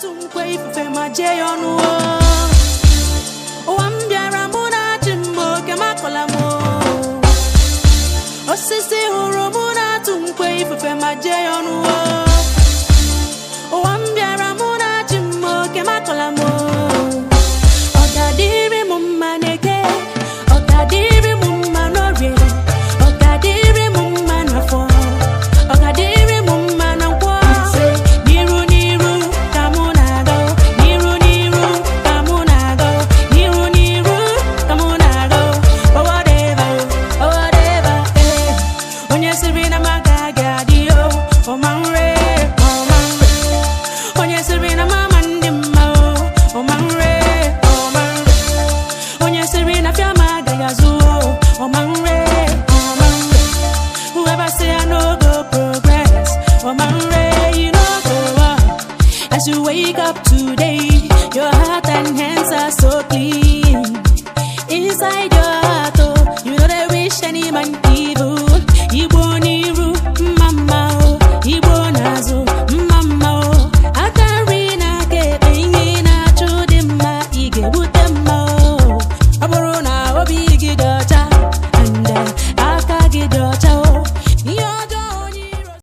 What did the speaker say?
na-atụ nkwe ifufe ma jee ya ọnụ o. Ụwa m bịara mụ na-achị m oke makọla m o. Osisi hụrụ mụ na-atụ nkwe ifufe ma jee ya ọnụ o. Ụwa m bịara mụ na-achị m oke makọla m o. Ọ ga-adịrị m mma n'eke, ọ ga-adịrị m mma n'orie, ọ ga-adịrị m mma n'afọ, ọ ga-adịrị m mma na nkwọ. N'iru n'iru ka mụ na-aga, n'iru n'iru ka mụ na-aga, n'iru n'iru ka mụ na-aga. Forward ever, forward ever, eh. Onye sịrị na m agaghị adị o, ọma nre, ọma nre. Onye sịrị na mama ndị mma o, ọma nre, ọma nre. Onye sịrị na afịa m agaghị azụ o, ọma nre, ọma nre. Whoever say I no go progress, ọma nre, you no go up. As you wake up today, your heart and hands are so clean. Inside your heart, oh, you know they wish any man.